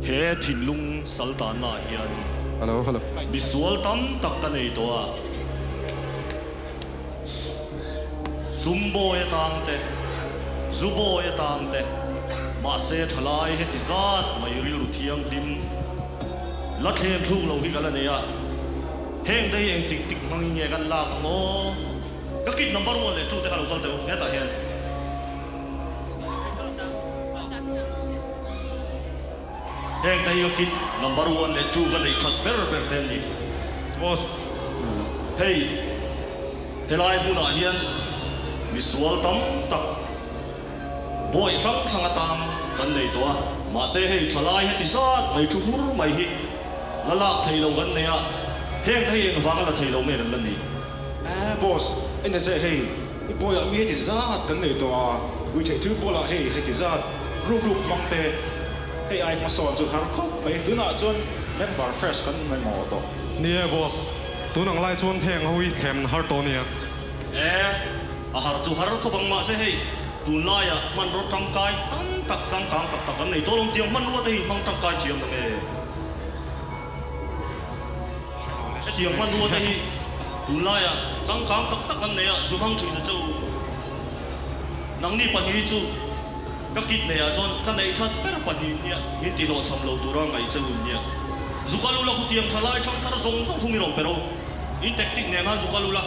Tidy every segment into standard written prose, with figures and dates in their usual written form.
He thinlung sal tanna ah hian Hello hello. Misual tam tak ka nei tawh a, sum bawi atang te, zu bawi atang te, mahse thalai heti zat mai rilru thianghlim la thlem thluk lo hi ka la nei a, heng te hi eng tik tik hmangin nge kan lak ang aw? Ka kit number one leh two te kha lo kal teh u hetah hian. Heng te hi ka kit number one leh two ka neih that ber ber te an ni. Boss. Hei helai hmunah hian misual tam tak bawih hrang hrang atang kan nei tawh a, mahse hei thalai heti zat mai thu hur mai hi la lak thei lo kan nei a, heng te hi engvanga la thei lo nge kan la ni? Eh boss, en ta che hei i bawiah mi heti zat kan nei tawh a, ui theih thil pawlah hei heti zat ruk ruk hmang te hei ai hmasawn chu har khawp mai, tunah chuan member fresh kan ngaimawh tawh. Ni e boss, tun ang lai chuan heng ho hi thlem har tawh nia. Eh, a har chu har khawp ang mahse hei tunlaiah hmanraw tangkai tam tak changkang tak tak an nei tawh lo tiang hmanrua te hi hmang tangkai thiam ang e. Hetiang hmanrua te hi tunlaiah changkang tak tak an nei a, zu hmang thin a che u. Nangni pahnih chu ka kit neiah chuan ka neih that ber pahnih nia min ti hlawhchham lo tura ngaih che u nia. Zu kal ula khutiang tha lai thang thar zawng zawng khum i rawn pe ro. In tactic nen khan zu kal ula,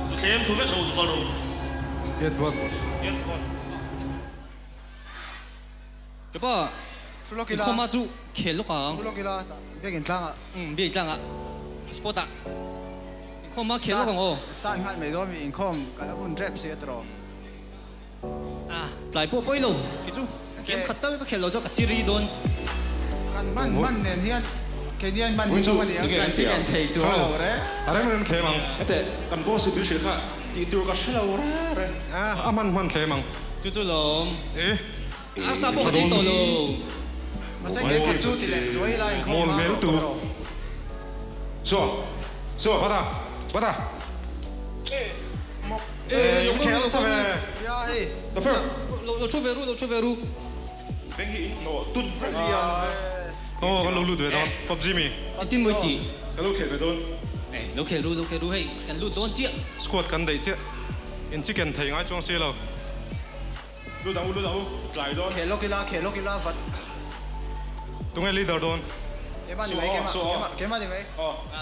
zu thlem thu vek ro zu kal ro. Edward. Chupa, Thu lawk ila. Inkhawma chu khel lawk ang. Thu lawk ila, biakin tlangah. Umm, biakin tlangah. Spot ah. Inkhawma khel lawk ang aw. Start nghal mai dawn mi inkhawm ka la hun rep si a tiraw. Ah, tlai pawh pawi lo kei chu. Kem khat tal ka khel lo chu ka chiri dawn. Kan hman hman nen hian keini an hman hi chu a ni ang. Kan chicken thei chu a lo re. A rem rem thlem ang. Hete kan boss i bil hrilh kha tih tur ka hre lo re re. A hman hman thlem ang. Chu chu lawm. E. Arsa pawh ka thei tawh lo. Mahse ke khat chu ti leh zuai ila inkhawm hma rawh tawh rawh. Saw. Saw. Bata. Bata. E khel sa ve. Ya hei. Doctor. Lo thu ve ru lo thu ve ru. Beng hi in hnawh tut vek a. Aw kan lo lut ve dawn PUBG mi. Engtin mawi tih? Ka lo khel ve dawn. E lo khel ru lo khel ru hei kan lut dawn chiah. Squad kan daih chiah. In chicken thei ngai chuang si lo. Lut ang u, lut ang u, tlai dawn. Khel lawk ila, khel lawk ila vat. Tunge leader dawn? Keimah ni mai, keimah, keimah, keimah ni mai.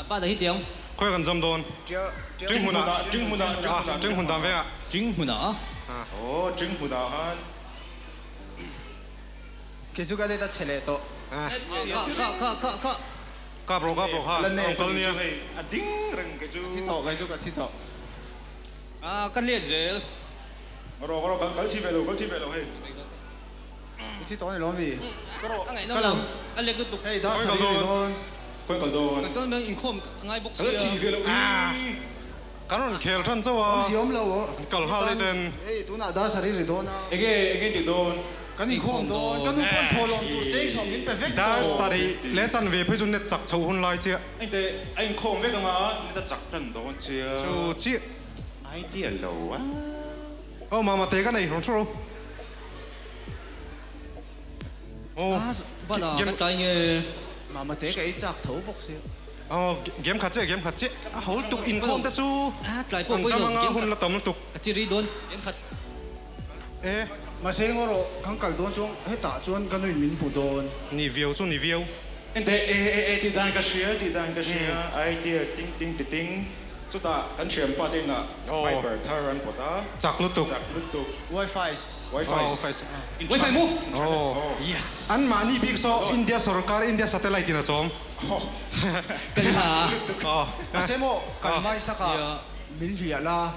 Pa dah hi tiang. Khawi kan jam dawn? Ting hmunah, ting hmunah, ting hmunah. Ting hmun dan vengah. Ting hmunah. Aw, ting hmunah khan. Kei chu ka date a chhe leh tawh. Kha, kha, kha, kha, kha. Kap rawh, kap rawh kha. La nei Kal nia. A ding reng kei chu. Ka thi tawh, kei chu ka thi tawh. Ah, ka let zel. Rawh rawh kal kal thi ve lo kal thi ve lo hei. I thi tawh a ni lo mi? Ka rawh a ngaihnawm lo a lek lutuk. Hei dar sarih a ni dawn. Khawi kal dawn. Kan kal mai inkhawm a ngai bawk sia. Kal thi ve lo i. Kan rawn khel tan chauh a. Awm si awm lo aw. Kal nghal leh ten. Hei tunah dar sarih ri dawn a. Enge enge tih dawn. Kan inkhawm dawn. Ka nu pawn thawhlawm tur cheng sawm min pe vek tawh. Dar sarih leh chan ve phei chu net chak chhoh hun lai chiah. Engte a inkhawm vek anga net a chak tan dawn chiah. Chu chiah. Idea lo a. Aw mama te ka nei rawn thu ro. Aw game tlai nge. Mama te ka ei chak tho bawk sia. Aw game khat chiah game khat chiah a ho lutuk inkhawm te chu tlai pawh an pawi tam lo anga game hun khat la tam lutuk. Ka chi ri dawn game khat. E. Mahse ngaw rawh kan kal dawn chuan hetah chuan ka nuin min hmu dawn. Ni viau chu ni viau. Ente e e e tih dan ka hria tih dan ka hria idea ting ting ti ting. Chutah kan thianpa te inah fiber thar an pawt a. Chak lutuk. Chak lutuk. Wi-Fi's. Wi-Fi's. Wi-Fi mu. Yes. An mahni bik saw India sorkar India satellite in a chawm. Kan tha a. Mahse maw kan hmaisak ah min hliah la.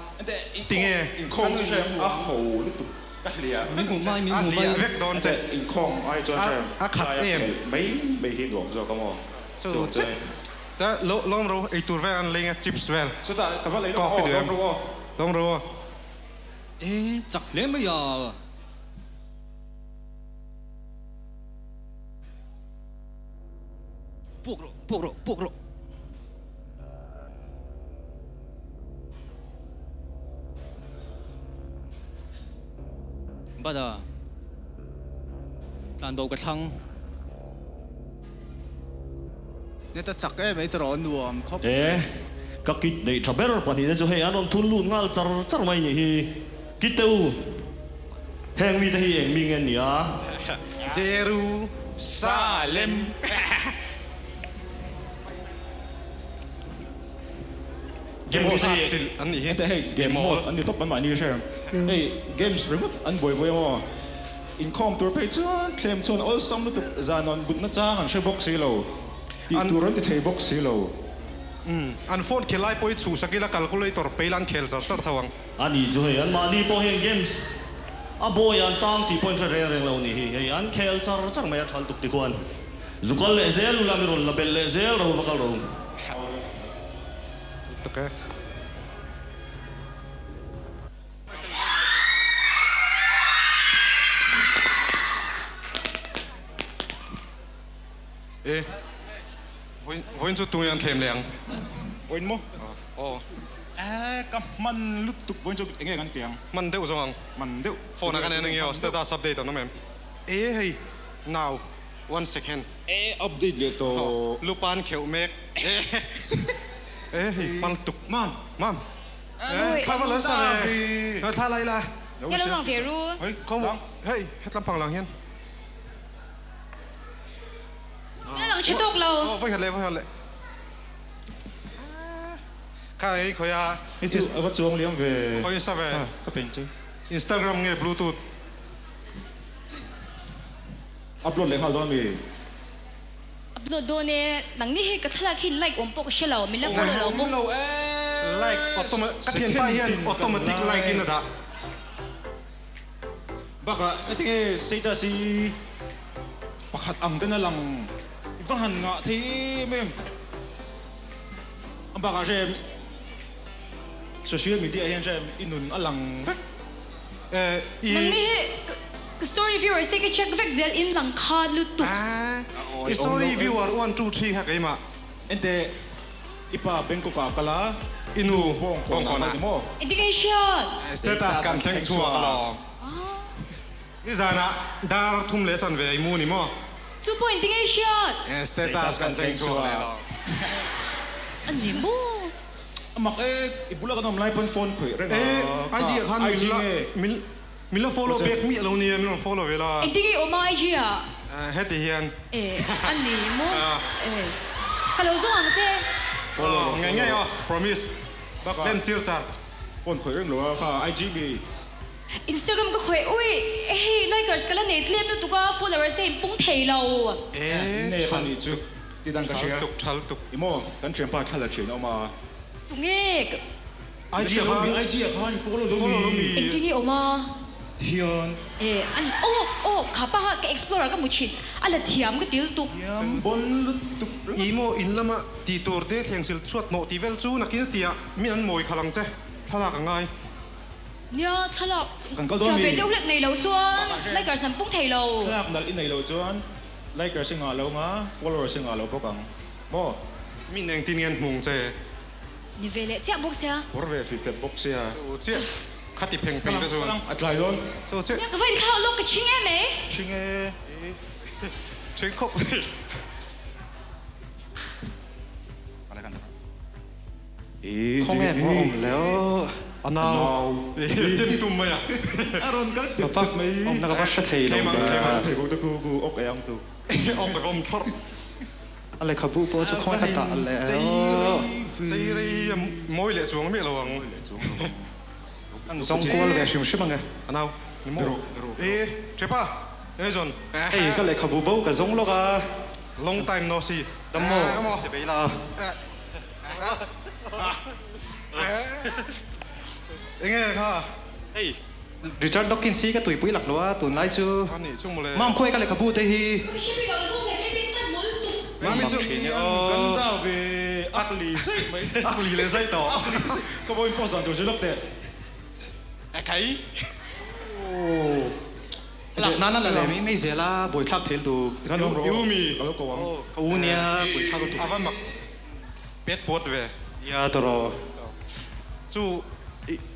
Tinge. Inkhawm chu hre a ho lutuk ka hliah. Min hmuh mai min hmuh mai. A hliah vek dawn che. Inkhawm ai chuan hre a khat em. Mai mai hi nuam zawk a maw. Chu che. Ta lo lawm ro ei tur vel an lei nge chips vel. Chutah ka va lei lawk aw lawm ro aw. Lawm ro aw. E chak hle mai a. Puak rawh puak rawh puak rawh. Bada tlan bo ka thlang. Net a chak em mai tawh nuam khawp. E, ka kit neih tha ber pahnihte chu hei an rawn thun lut nghal char char mai nih hi. Kit te u, heng mite hi eng mi nge an nia? Jerusalem. Games hei an nih hi. Hei game mode an ni tawp an mahni hre. Hei games ringawt an buai buai maw? Inkhawm tur phei chuan thlem chuan awlsam lutuk zan an but nachang an hre bawk si lo. Tih tur an ti thei bawk si lo. An phone khel lai pawh hi chhuhsak ila calculator pe ila an khel char char tho ang. A nih chu hei an mahni pawh hian games a bawi an tang tih pawh in hre reng reng lo nih hi. Hei an khel char char mai a thal tuk ti khuan zu kal leh zel ula mi rawn la belh leh zel ro va kal ro. Tuk e. E, vawiin vawiin chu tunge an thlem leh ang? Vawiin maw? Aw. E, ka hman lutuk vawiin chu enge kan ti ang? Hman deuh zawng ang. Hman deuh. Phone ah kan en ange aw, status update an awm em? E hei, now. One second. E update leh tawh. Lupan kheuh mek. E hei hman tuk. Mam. Mam. E thla va lo sa ve. Lo thla lai la. Nge lo lang ve ru. Khaw hei hetlam phang lang hian. Nge lang che tawk lo. Aw vawi khat leh vawi khat leh. Kha ei khawi a. Hei chu a va chuang liam ve. Khawi sa ve. Ka pen chu. Instagram nge bluetooth. Upload leh nghal dawn mi? Upload dawn e, nangni hi ka thlalak hi like awm pawh ka hre lo, min la follow lo bawk. Like automatic, ka thianpa hian automatic like in a dah. Bakah heti nge status hi pakhat ang ten a lang i va han ngah thei em em. Bakah hre social media hian hre i nun a lang vek. Nangni hi ka story viewers te ka check vek zel in lang kha lutuk. I story viewer one two three kha keimah. Ente i pa Bangkok ah kal a, i nu Bawngkawn ah kal ni maw? Engtin nge i hriat? Status kan thleng chhuak alawm. Nizanah dar thum leh chanve i mu ni maw? Chu pawh engtin nge i hriat? Status kan thleng chhuak leh alawm. A ni maw? A mak e, i bula kan awm lai pawn phone khawih reng a, ka IG ah khan IG nge? Min la follow pek miah lo nia, min rawn follow ve la. Engtin nge i awm a IG ah? Heti hian. E, a ni maw? E, ka lo zawng ang che. Follow ngei ngei aw, promise. Len chir char. Phone khawih reng lo a, kha IG mi? Instagram ka khawih ui, hei likers ka la nei tlem lutuk a, followers te in pung thei lo. E, ne kha nih chu. Ti dan ka hria. Thal tuk, thal tuk. I maw? Kan thianpa thla la thin a awm a. Tunge? IG ah khan. IG ah khan i follow lo mi. Engtin nge awm a? Ti hian. E, an aw aw kha pa kha ka explore ah ka hmu thin. A la thiam ka ti lutuk. Thiam bon lutuk ringawt. I maw in lama tih tur te thleng sil chhuat hnawh tih vel chu nakin a tia min an mawi khalh ang che. Thlalak a ngai. Nia, thlalak Kan kal dawn thiam mi. ve deuh hlek nei lo chuan likers an pung thei lo. Thlalak nalh i nei lo chuan Likers i ngah lo nga, followers i ngah lo bawk ang maw? Min engtin nge an hmung che? Ni ve leh chiah bawk sia. Kawr ve fih fep bawk sia. Chu chiah, khati pheng pheng te chuan. A tlai dawn. Chu chiah. Nia ka va inthlak lawk, ka chhing em e. Chhing e. Chhing khawp mai. Khaw nge maw awm le aw. A nau dem tum mai a. A rawn kal tep tep mai. Awmna ka va hre thei lo ta. Thei bawk te khu khu awk ei ang tu. Awk ei vawm thlawrh. A lehkhabu pawh chu khaw nge ka dah le aw. Chei rei a mawi leh chuang miah lo ang. An zawng kual ve hrim hrim ang e. A nau ni maw? E Chepa e John. Hei ka lehkhabu bo ka zawng lawk a. Long time no see. Dam maw? Che bei la. Enge kha? Hei Richard Dawkins hi ka tuipui lak lo a tunlai chu. A nih chu mawle. Mam khawi ka lehkhabu te hi. Ka hre bik lo zawng ve mai te ka hmul tuk. Mami chu Kan da ve ak li zai mai. Ak li leh zai tawh. Ak li zai. Ka vawiin post dan tur zui lawk teh. A khai. Lak nan a la leh mai mai zel a buaithlak thei lutuk. Tikhan awm rawh. I u mi. Ka lo ko ang. Ka u nia buaithlak lutuk. A va mak. Pet puat ve. Nia tawrh. Chu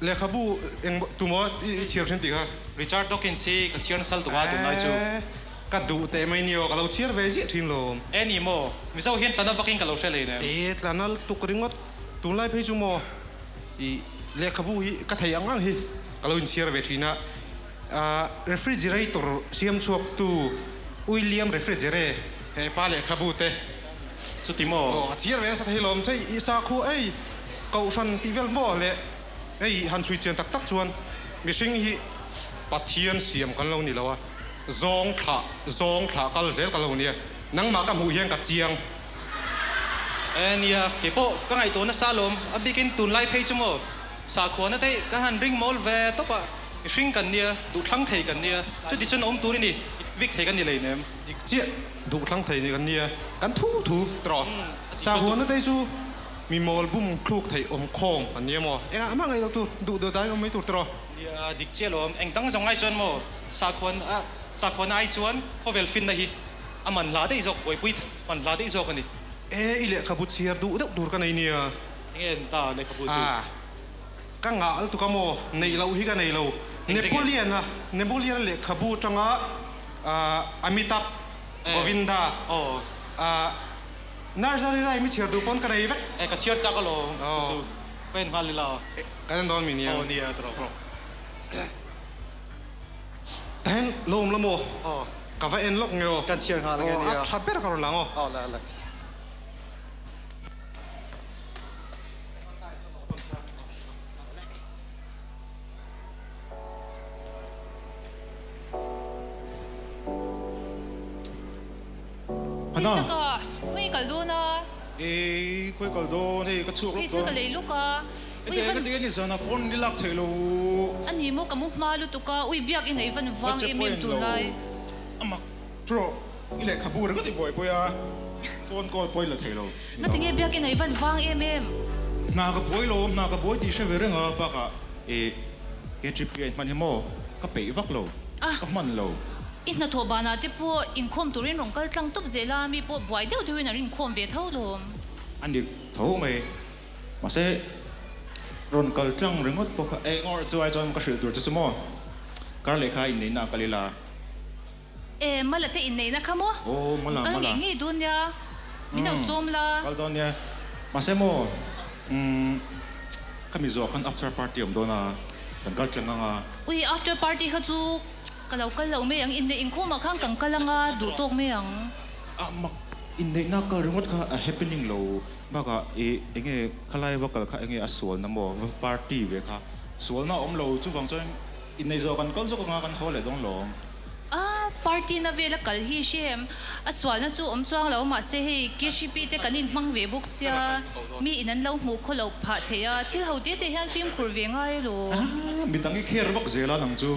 lehkhabu eng tumaw i chhiar thin tih kha? Richard Dawkins hi ka chhiar nasal tuk a tunlai chu. Ka duh teh mai ni aw, ka lo chhiar ve ziah thin lawm. E ni maw? Mizo hian tlana vakin ka lo hre lei nem. E tlana tuk ringawt, tunlai phei chu maw i lehkhabu hi ka thei ang ang hi ka lo inchhiar ve thin a. Refrigerator siam chhuak tu William Refrigere he pa lehkhabu te. Chuti maw? Aw, a chhiar ve nasa thei lawm. Chei i sakhua ei kohhran tih vel maw le hei han chhui chian tak tak chuan mihring hi Pathian siam kan lo ni lo a, zawng thlah zawng thlah kal zel kan lo nia. Nangmah ka hmuh hian ka chiang. E nia, keipawh ka ngaihtuah nasa alawm, a bikin tunlai phei chu maw Sakhuana te ka han ring mawl ve tawp a, mihring kan nia, duhthlang thei kan nia, chuti chuan awm tur i ni, vik thei kan ni leinem. Dik chiah, duhthlang thei ni kan nia, kan thu thu tawh. Sakhuana te chu mi mawl bum thluk theih awm khawm an nia maw? Engah mah ngaih loh tur, duh duh dahin awm mai tur tawh. Nia, dik chiah lawm, eng dang zawng ai chuan maw sakhuan a, sakhuana ai chuan khawvel finna hi a man hla daih zawk, buaipui man hla daih zawk a ni. E, i lehkhabu chhiar duh deuh tur ka nei nia. Enge an ta lehkhabu chu? Ah, ka ngah lutuk a maw? Neih loh hi ka nei lo. Napoleon-a, Napoleon-a lehkhabu atanga Amitabh Govinda, ah, Nursery rhyme i chhiar duh pawn ka nei vek. Eh, ka chhiar chak alawm chu chu. Ka en nghal ila. Kan en dawn mi nia. Aw nia, tawrh rawh. Tahen lo awm la maw? Ka va en lawk nge aw. Kan chhiar nghal ange nia. Aw, a tha ber ka rawn lang aw. Aw le le. Hana. Isaka, khawi kal dawn a? Ei, khawi kal dawn, hei ka chhuak lawk dawn. Hei thil ka lei lawk a. Ui van. Ete, ka ti zan a phone ni lak theih lo. A ni maw, ka mu hma lutuk a, ui biak i nei van vang em em tunlai. A mak thu rawh. I lehkhabu ringawt i buaipui a, phone call pawh i la thei lo. Ngati nge biakinn a i van vang em em? Hna ka buai lo, hna ka buai tih hre ve reng a, bakah i KTP a inhman hi maw ka peih vak lo, ka hman lo. I hnathawh banah te pawh inkhawm turin rawn kal tlang tawp zel a, mi pawh buai deuh deuhin an inkhawm ve tho lawm. A ni tho mai, mahse rawn kal tlang ringawt pawh kha eng awrh chu ai chuan ka hrilh tur che chu maw, kar lehkha inneihna a kal ila. E, Mala te inneihna kha maw? Aw, Mala, Kal Mala. ngei ngei dawn nia, min lo sawm la. Kal dawn nia. Mahse maw, umm, ka mi zawh khan after party awm dawn a, kan kal tlang ang a. Ui, after party kha chu ka lo kal lo mai ang, inneih inkhawmah khan kan kal ang a, duh tawk mai ang. Ah, mak, inneihna kal ringawt kha a happening lo, bakah i enge khalai va kal kha enge a sualna maw, va party ve kha sualna a awm lo, chuvang chuan Inneih zawh kan kal zawk anga kan haw leh dawn lo. A party na vela kal hi hre em? A sualna chu awm chuang lo mahse hei KHP te kan inhmang ve bawk sia mi in an lo hmuh khaw loh phah thei a, thil ho te te hian fimkhur ve ngai lo. A midang i kher vak zel a nang chu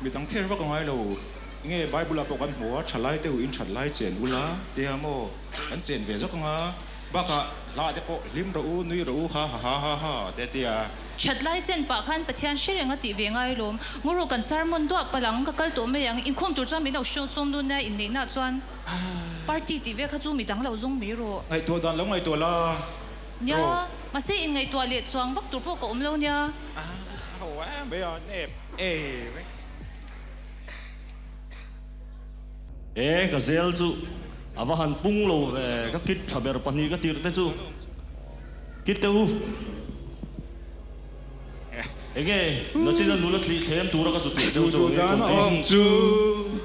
midang kher vak a ngai lo. Enge Bible ah pawh kan hmu a thalai te u in that lai chen ula tia maw kan chen ve zawk anga bakah hla te pawh hlim rawh u nui rawh u ha ha ha ha ha te tia. That lai chen pah khan Pathian hre reng a tih ve ngai lawm. Nguru kan sermon duah palh ang, ka kal tawh mai ang, inkhawm tur chuan min lo hriawn sawm dawn nia, inneihna chuan party tih vel kha chu midang lo zawng mai rawh. Ngaihtuah dan lo ngaihtuah la rawh. Nia, mahse inngaihtuah leh chuang vak tur pawh ka awm lo nia. A ho em mai a, nep em mai. E, ka zel chu a va han pung lo ve, ka kit tha ber pahnih ka tirh te chu. Kit teh u. Enge nachina nula thlih thlem tura ka zu tih deuh chu enge Dan a awm chu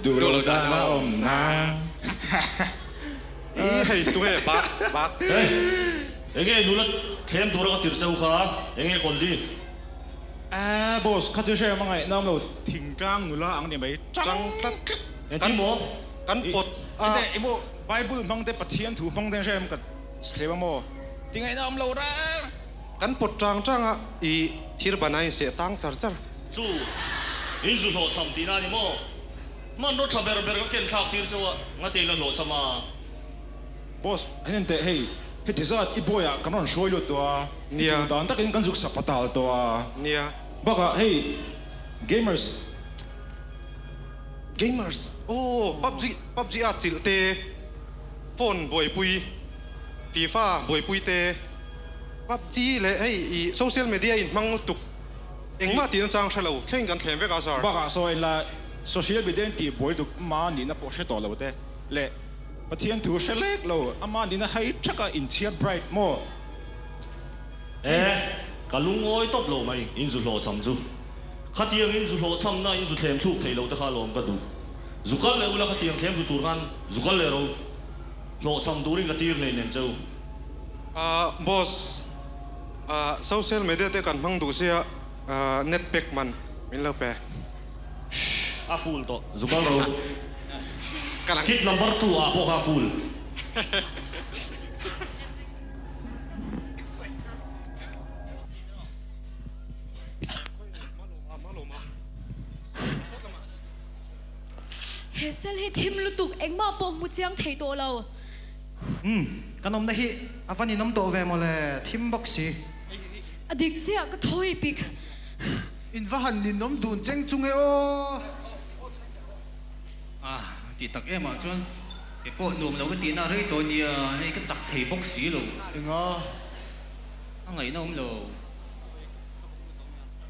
duh loh dan a awm na. I hei tunge bak bak. Hey, enge nula thlem tura ka tirh cheu kha enge Kondi? Aa boss kha chu hre a hmangaih nam lo thingtlang nula ang ni mai chang tlat. Engtin maw? Kan pawt a. Ente i maw Bible hmang te Pathian thu hmang te hre em ka thlem a maw? Tingaihna awm lo reng. Kan pawt tang tang a, i thir ban a inseh tang char char. Chu, in zu hlawhchham tihna a ni maw? Hmanraw tha ber ber ka ken thlak tir chauh a, ngate la hlawhchham a. Boss, hen en teh hei, heti zat i boy ah kan rawn hruai lut tawh a, i Nia. duh dan takin kan zuk sap a tal tawh a. Nia. Bakah hei, gamers. Gamers, aw, PUBG, PUBG a chilh te, phone buaipui. FIFA buaipui te, PUBG leh hei i social media in hmang lutuk engmah tih nachang hre lo thleng kan thlem vek a sir. Bakah saw en la Social media in tih buai duk ama nihna pawh hre tawh lo te leh Pathian thu hre lek lo ama nihna hai thaka inchhiar bright maw? E, ka lungawi tawp lo mai, in zu hlawhchham chu. Khatiang in zu hlawhchhamna in zu thlem thluk thei lo te kha alawm ka duh. Zu kal leh ula khatiang thlem thlu tur khan zu kal leh ro. Hlawhchham turin ka tir hleinem che u. Ahh boss, ahh social media te kan hmang duh sia net pack man min lo pe. Shh, a full tawh, zu kal ro. Kid number 2 ah pawh kha a full. He cell hi thim lutuk engmah pawh hmu chiang thei tawh lo. Umm, kan awmna hi a va ninawm tawh ve mawle, thim bawk si. A dik chiah ka thawi pik. In va han ninawm dun cheng chung e aw. A tih tak em ah chuan kei pawh nuam lo ka tihna rei tawh nia, hei ka chak thei bawk si lo. Enga? A ngaihna awm lo.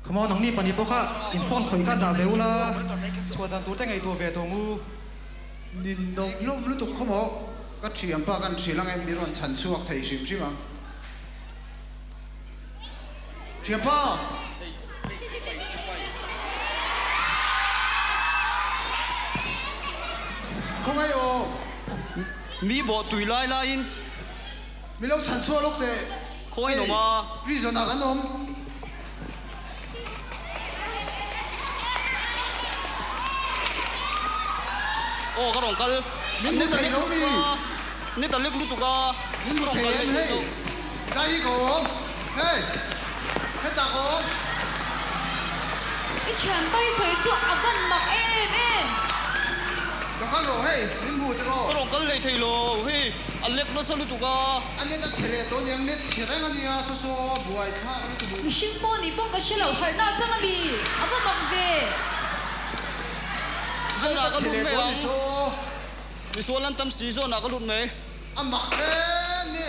Come on, nangni pahnih pawh kha in phone khawih kha dah ve ula, chhuah dan tur te ngaihtuah ve tawh ngu. Ninawm hlawm lutuk khaw maw? Ka thianpa kan hrilh ang em? Min rawn chhan chhuak thei hrim hrim ang. Thianpa! Khawngaih aw! Mi bawh tui lai laiin. Mi lo chhan chhuak lawk teh. Khawi in awm a? Prison ah kan awm. Aw ka rawn kal. Min hmu thei lo mi? Ni ta lek lutuk a. Min hmu thei em hei? Tlai hi ka awm. Hei! Hetah ka awm. I thianpa i sawi chu a van mak em em. Ka kal rawh hei, min hmu teh rawh. Ka rawn kal leh thei lo hei, a lek nasa lutuk a. A net a chhe leh tawh aniang, net chhe reng ania, saw saw buai thlak lutuk. Mihring pawh nih pawh ka hre lo, harhna a chang ami, a va mak ve. A net a chhe leh tawh ani saw. Misual an tam si zawnah ka lut mai. A mak em ni.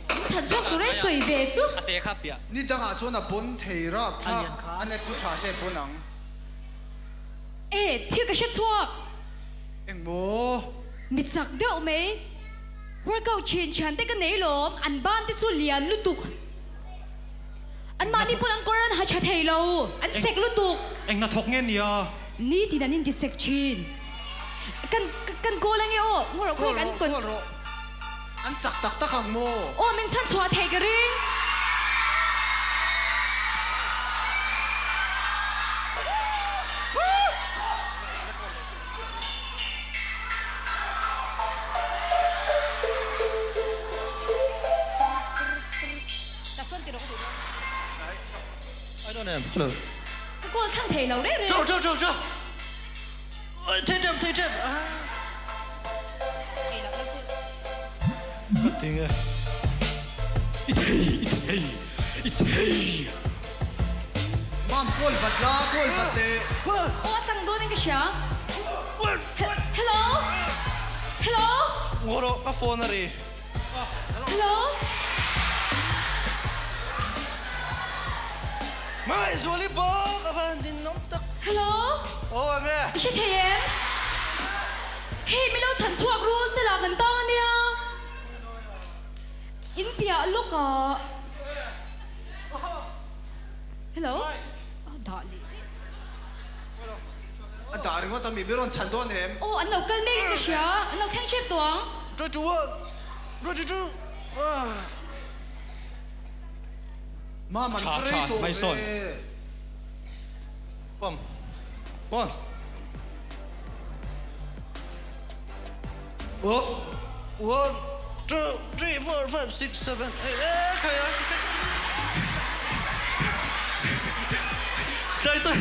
Min chhan chhuak tur e sawi ve chu. Ni dangah chuan a pawn thei rap thlak, a net chu tha se pawn ang. E, thil ka hre chhuak. Engmaw? Mi chak deuh mai. Workout thin thian te ka nei lawm, an ban te chu lian lutuk. An mahni pawn an kawr an ha tha thei lo, an sek lutuk. Eng hnathawk nge nia? Nitin an inti sek thin. Kan kan kawl ange aw, ngaw rawh khawi kan Kawl rawh, kawl rawh. An chak tak tak ang maw? Aw, min chhan chhuah thei ka ring. Ka call chhan thei lo reng reng. Mam call vat la, call vat teh. Aw a chang dawn in ka hria. Hello? Hello? Ngaw rawh, ka phone a ri. Hello? Hmangaihzuali bawk a van ninawm tak. Hello? Aw enge? I hre thei em? Hei min lo chhan chhuak ru sela kan tang ania. In piah lawk ah. Hello? A dah leh daih. A dah ringawt a mi, mi rawn chhan dawn em? Aw an lo kal mek in ka hria, an lo thleng hrep tawh ang. Chu chu a, chu chu chu a. Mam an Tha rei tha tawh mai sawn. ve. Pam. One. Up. One, two, three, four, five, six, seven, eight. E khai a. Chai chai.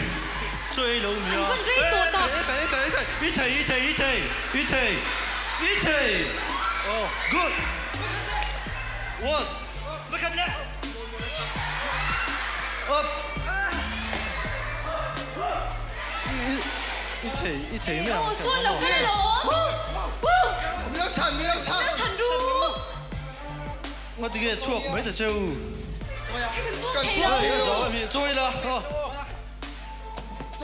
Chai lo mi a. An van rei tawh tak. E khai e khai e khai. I thei i thei i thei i thei i thei. Oh, good. One. Up. I thei i thei mai ang. Aw sawn lo kal alawm. Mi lo chhan mi lo chhan. Mi lo chhan ru. Nga ti nge chhuak mai ta cheu. Hei kan chhuak thei lo. Kan chhuak thei lo. Chawi la.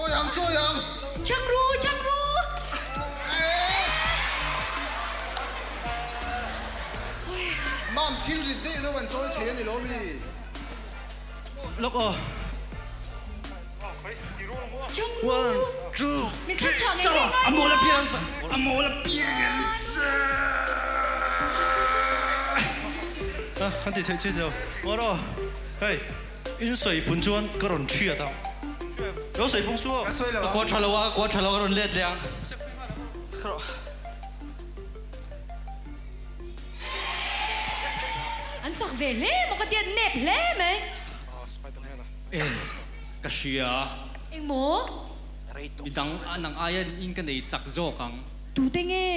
Chawi ang, chawi ang! Chang ru, chang ru! Mam, thil rit daih lo an chawi thei a ni lo mi? Lawk aw. Chang ru! One, two, Min three, thla chhuah ngei ngei ngai A mawl nia! apiang, a mawl apiang. A, kan ti theih chin lo. Awr aw, hei. In sawi pun chuan ka rawn hriat a. Lo sawi pung suh aw. Ka sawi lo Ka ang. kuah tha lo a, ka kuah tha lo a, ka rawn let leh ang. An chak ve hle maw ka tia nep hle mai. E, ka hria. Eng maw? Midang a nang aia in ka nei chak zawk ang. Tute nge?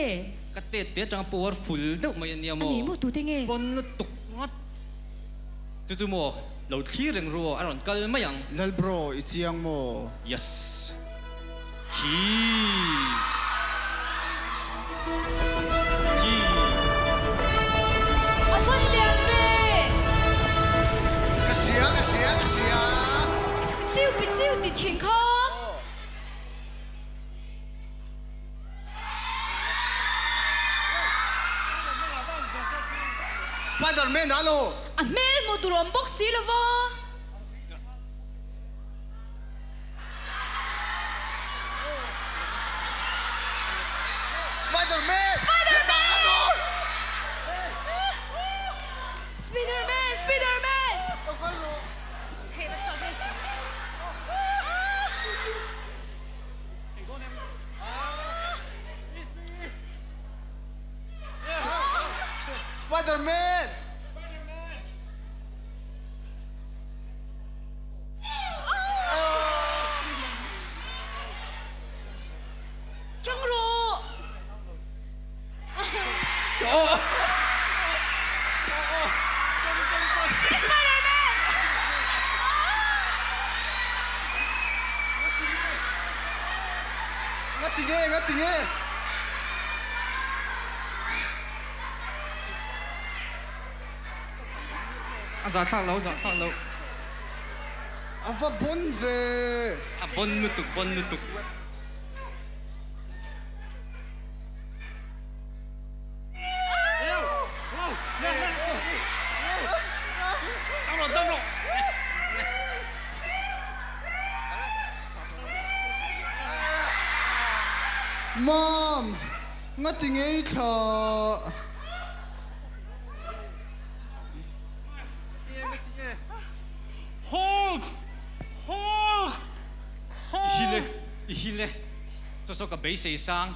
Ka tet te atanga powerful deuh mai a nia maw? A ni maw tute nge? Pawn lutuk ngawt. Chu chu maw, lo thlir reng ru aw, a rawn kal mai ang. Lal bro, i chiang maw? Yes. Hi. Hi. A fan lian ve! Ka hria, ka hria, ka hria. Chiu pi chiu ti thin kha. Spiderman a lo. A hmel hmuh tur awm bawk si lova. Spiderman! Spiderman! Spiderman! Spiderman! Hei va chhuah ve si. Spiderman! Chang rawh! Spiderman! Ngati nge, ngati nge? A zah thlak lo, a zah thlak lo. A va bon ve. A bon lutuk, bon lutuk. Mom, ngati ngei thla. Hulk! Hulk! I hil e, i hil e. Chaw saw ka beisei sang.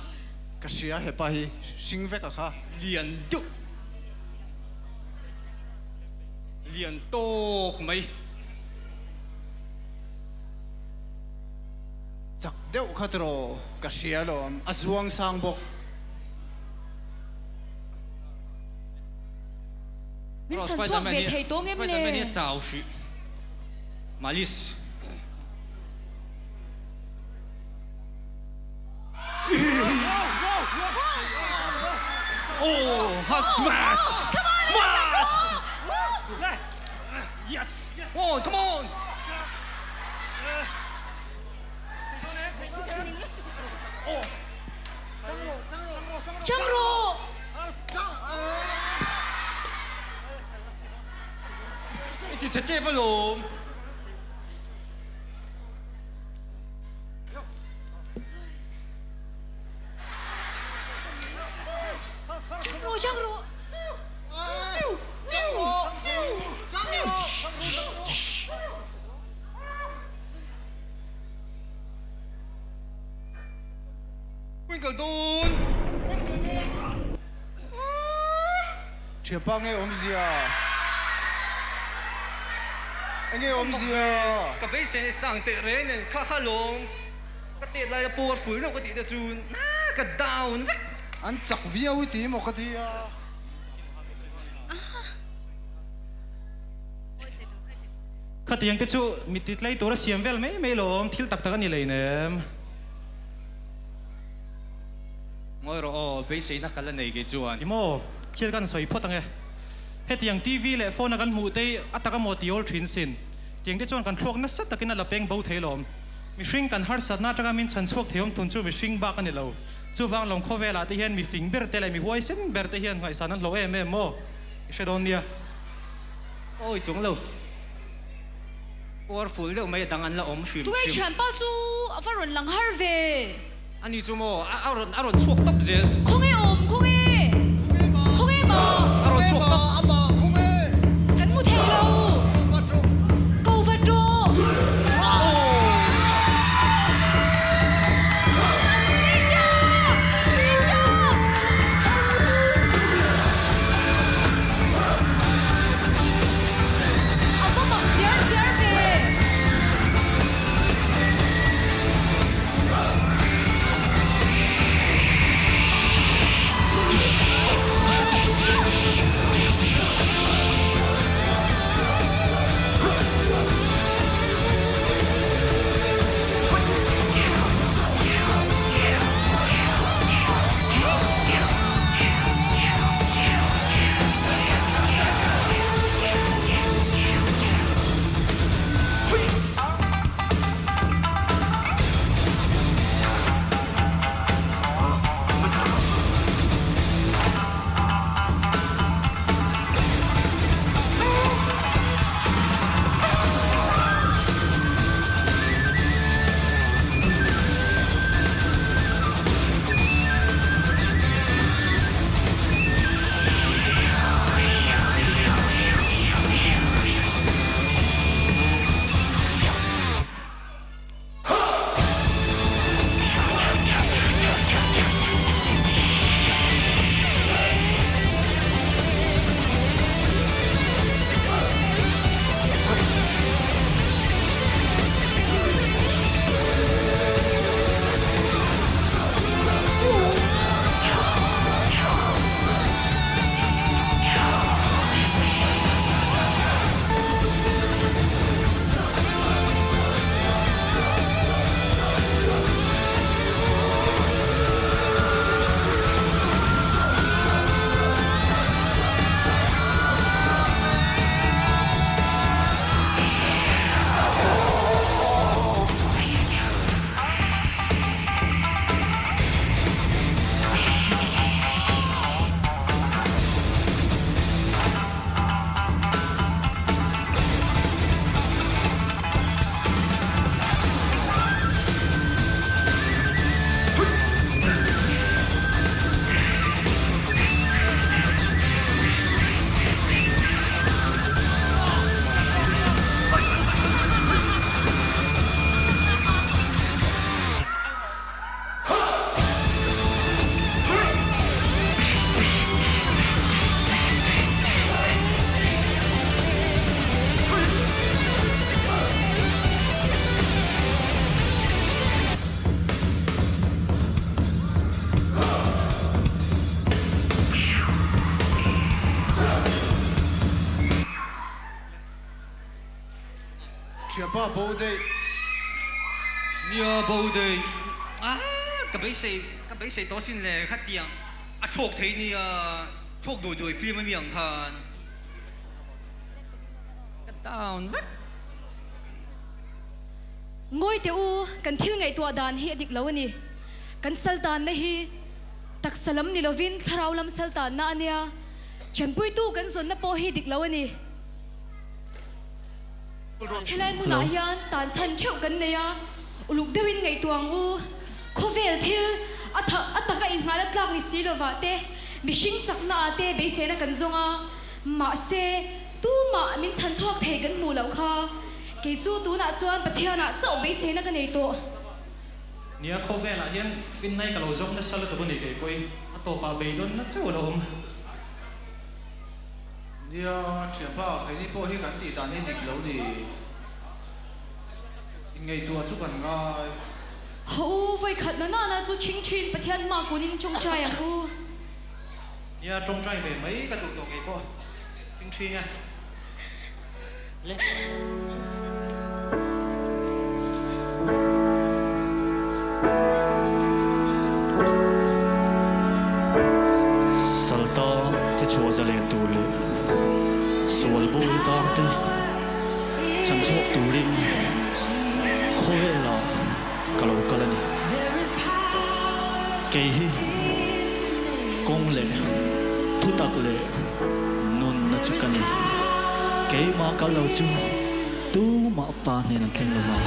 Ka hria hepa hi hring vek a kha. Lian deuh. Lian tawk mai. Chak deuh kha tiraw ka hria lawm a zuang sang bawk. Min chhan chhuak ve thei tawng em le? Spiderman hi a chau hrih. Malis. Oh, Hulk smash! Smash! Yes! Oh, come on! Chang rawh! I ti chhe tep alawm. Chang rawh, chang rawh! Winkle dawn! Thianpa nge awmzia? Enge awmzia? Ka beisei sang teh reng nen kha kha lawm ka tet laia pawr ful deuh ka tih te chu na ka down vek. An chak viau i ti maw ka ti a. Khatiang te chu mi ti tlei tura siam vel mai mai lawm thil tak tak a ni leinem. Ngawi rawh aw, beiseina kal a nei kei chuan. I maw, thil kan sawi phawt ang e. Hetiang TV leh phone a kan hmuh te hi a tak a maw ti awl thin sin. Tiang te chuan kan thluak nasa takin a la peng bo thei lawm. Mihring kan harsatna atanga min chhan chhuak thei awm thun chu mihring bak a ni lo. Chuvang lawng khawvelah te hian mi fing ber te leh mi huaisen ber te hian ngaihsan an hlauh em em maw? I hre dawn nia. Awi chuang lo. Powerful deuh mai a dang an la awm hrim Tunge hrim. thianpa chu a va rawn lang har ve. Ani chu maw a rawn a rawn chhuak tawp zel. Khawnge awm khawnge. Khawnge maw. A rawn chhuak tawp. Kan hmu thei lo. Ko vat rawh. Ninja! Ninja! A va mak ziar ziar ve. Thianpa bo daih. Nia bo daih. Ah ka beisei ka beisei tawh asin le khatiang a thlawk thei nia thlawk duai duai film ami ang khan ka down vek. Ngawi teh u, kan thil ngaihtuah dan hi a dik lo a ni. Kan saltanna hi taksa lam ni lovin thlarau lam saltanna a nia. Ṭhenpuitu kan zawnna pawh hi dik lo a ni. Helai hmunah hian tan chhan ṭheuh kan nei a, uluk deuhin ngaihtuah ang u. Khawvel thil a tha a taka innghala tlak ni si lovah te, mihring chakna ah te beiseina kan zawng a, mahse tumah min chhan chhuak thei kan hmuh loh kha. Kei chu tunah chuan Pathianah chauh beiseina ka nei tawh. Nia, khawvelah hian finnai ka lo zawng nasa lutuk a ni kei pawhin a tawpah beidawnna chauh a lo awm. Nia, thianpa, keini pawh hi kan tih dan hi dik lo ni. Inngaihtuah chu kan ngai. Haw u, vawi khat na nana chu chhing thin Pathian hma kunin tawngtai ang u. Nia, tawngtai ve mai ka duh tawh ngei pawh chhing thin e. Le. Salta te chhuah zalen tur leh sual vawi tang te chhan chhuak turin khawvelah. ka lo kal a ni. Kei hi kawng leh thutak leh nunna chu ka ni. Keimah kal lo chu tumah Pa hnen an thleng lo vang.